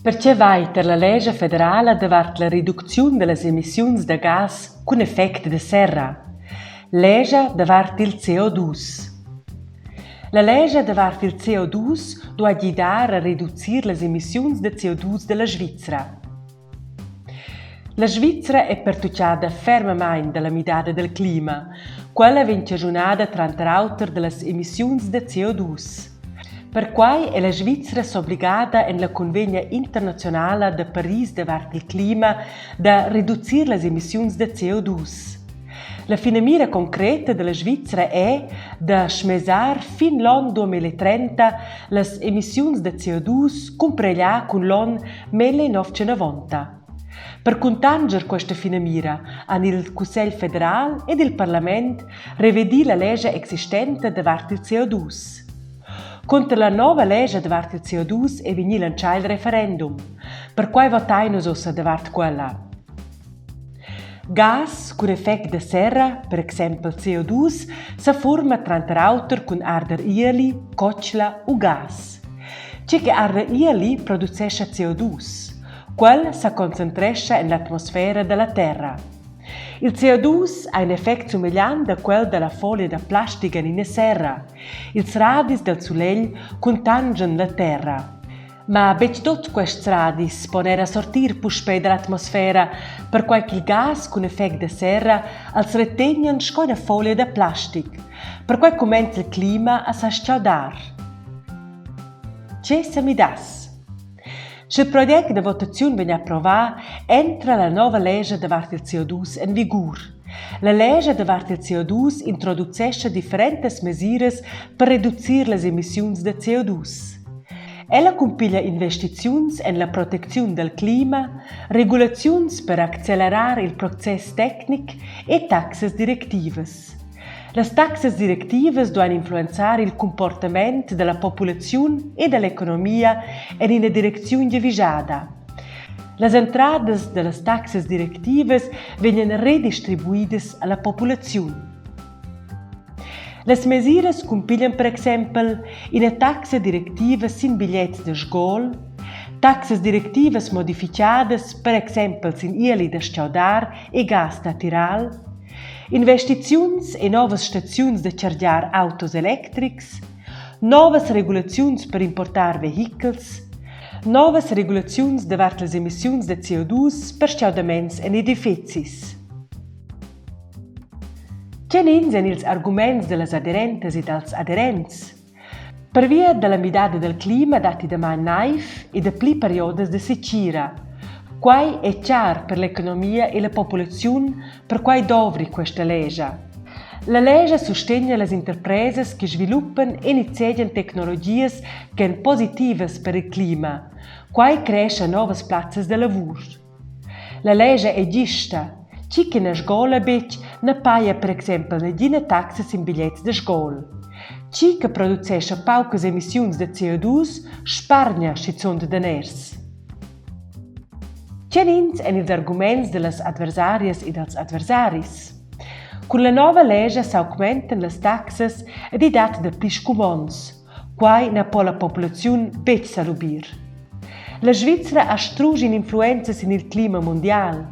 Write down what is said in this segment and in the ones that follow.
Per tgei vai tier la lescha federala davart la reducziun dallas emissiuns da gas cun effect da serra? Lescha davart il CO2. La lescha davart il CO2 duei gidar a reducir las emissiuns da CO2 dalla Svizra. La Svizra è pertutgada fermamain da la midada dal clima. Quella vegn chaschunada tranter auter da las emissiuns da CO2. Perquai è la Svizra s'obligada en la cunvegna internaziunala da Paris davart il clima da reducir las emissiuns da CO2. La finamira concreta da la Svizra è da smesar fin l'onn 2030 las emissiuns da CO2 cumpareglià cun l'onn 1990. Per cuntanscher questa finamira han il Cussegl federal ed il parlament revedì la lescha existenta davart il CO2. Cunter la nova lescha davart il CO2 è vegnì lantschà il referendum. Perquai votain nus ussa davart quella. Gas cun effect da serra, per exempel CO2, sa furma tranter auter cun arder ieli, cotschla u gas. Tgi che arda ieli producescha CO2. Quel sa concentrescha en l'atmosfera da la terra. Il CO2 ha in effect sumegliant da quel da la folia da plastic en ina serra. Ils radis dal sulegl cuntanschan la terra. Ma betg tut quests radis pon era sortir puspei dall'atmosfera, perquai ch'il gas cun effect da serra als retegnan sco ina folia da plastic. Perquai cumenza il clima a sa stgaudar. Tge sa midass? Sch'il project da votaziun vegn approvà, entra la nova lescha davart il CO2 en vigur. La lescha davart il CO2 introducescha differentas mesiras per reducir las emissiuns da CO2. Ella cumpiglia investiziuns en la protecziun dal clima, regulaziuns per accelerar il process tecnic e taxas directivas. Las taxas directivas duain influenzar il cumportament da la populaziun e da l'economia en ina direcziun giavischada. Las entradas da las taxas directivas vegnan redistribuidas a la populaziun. Las mesiras cumpiglian per exempel ina taxa directiva sin bigliets da sgol, taxas directivas modifichadas per exempel sin ieli da stgaudar e gas natiral, investiziuns e novas staziuns da chargiar autos electrics, novas regulaziuns per importar vehichels, novas regulaziuns davart las emissiuns da CO2 per stgaudaments en edifizis. Tgenins èn ils arguments da las aderentas e dals aderents? Pervia da la midada dal clima datti damain naiv e dapli periodas da setgira. Quai è char per l'economia e la populaziun, perquai dovri questa lescha. La lescha sustegna las interpresas che sviluppan e nizzegian tecnologias ch'èn positivas per il clima. Quai creescha novas plazzas da lavur. La lescha è gista. Tgi che na sgola betg, na paja per exempel nagina taxa sin bigliets da sgol. Tgi che producescha paucas emissiuns da CO2 spargna schizunt daners. Tgenins èn ils arguments da las adversarias e dals adversaris? Cun la nova lescha s'augmentan las taxas ed i dat dapli scumonds. Quai na po la populaziun betg sa lubir. La Svizra ha strusch in'influenza sin il clima mundial.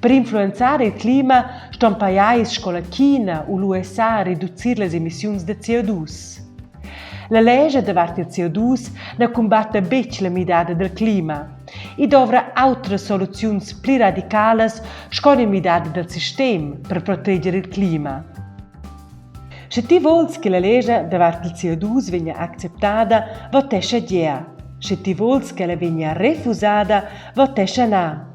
Per influenzar il clima ston pajais sco la China u l'USA reducir las emissiuns da CO2. La lescha davart il CO2 na cumbatta betg la midada dal clima. I dovra autras soluziuns pli radicalas sco ina midada dal sistem per proteger il clima. Sche ti vuls che la lescha davart il CO2 vegnia acceptada, votescha gea. Sche ti vuls ch'ella vegnia refusada, votescha na.